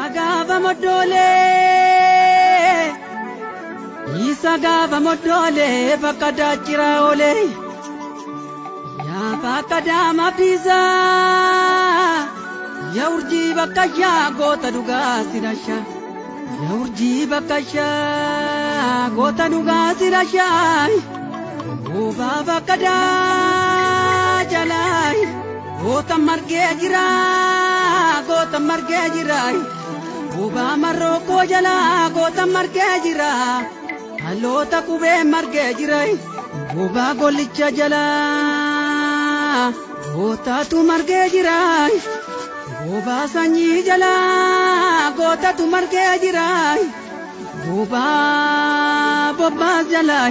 Isa gaafa moddoolee, isa gaafa moddoolee bakka daachiraa oolee. Yaa bakka daama abdiisaa, yaa urjii bakka yaa goota dhugaa si dhasha. Yaa urjii bakka yaa goota dhugaa si dhasha. Goobaa bakka daa jalaa goota margee jira, goota margee jira. Goobaa marrookoo jalaa goota margee jira. Haloota qubee margee jira. Goobaa gollicha jalaa gootatu margee jira. Goobaa sanyii jalaa gootatu margee jira. Goobaa bobbaas jalaa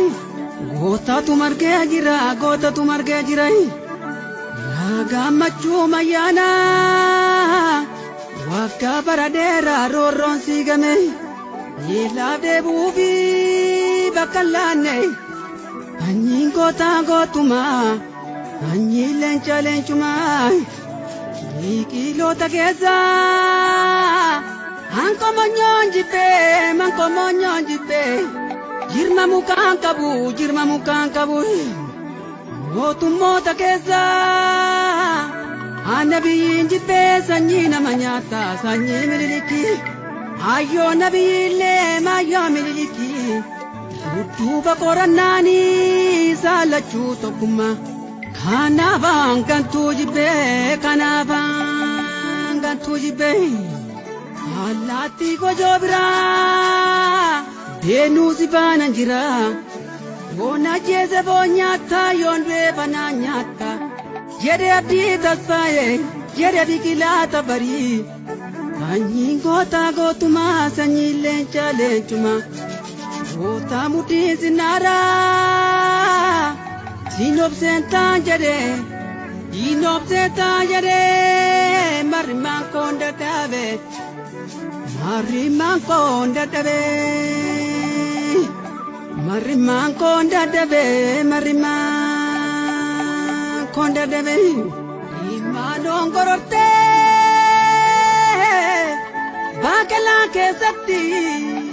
gootatu margee jira, gootatu margee jira. Yaa gammachuu mayyaanaa waggaa bara dheeraa roorroon siigame. Miilaaf deebi'uu fi bakka hin laanne. Sanyiin gootaa gootumaa, sanyiin leenca leencumaa. Biqiloota keessaa hankomonyoon jibbee, mankomonyoon jibbee. Jirma mukaan qabu, jirma mukaan qabu. Mootummoota keessaa annabiyyiin jibbee sanyii nama nyaata, sanyii Miniliki. Ayyoo nabiyyiillee maayyoo Miniliki. Dudduuba qorannaanii saalachuu tokkummaa. Kanaafaan gantuu jibbee, kanaafaan gantuu jibbee. Allaattii gojoo biraa beenuu si faana jira. Yoon ajjeese foon nyaatta, yoon du'e fanaa nyaatta. Jedhe abdii tasfaa'e, jedhe biqilaa tafarii. Sanyiin gootaa gootumaa, sanyiin leenca leencumaa. Goota mudhiin sinnaaraa. Siinobseen taan jedhe, siinobseen taan jedhe. Marrimaan koon dadhabe, marrimaan koon dadhabe. Marrimaan koon dadhabe, marrimaan koon dadhabe. Imaanoon gorortee baaqelaa keessatti.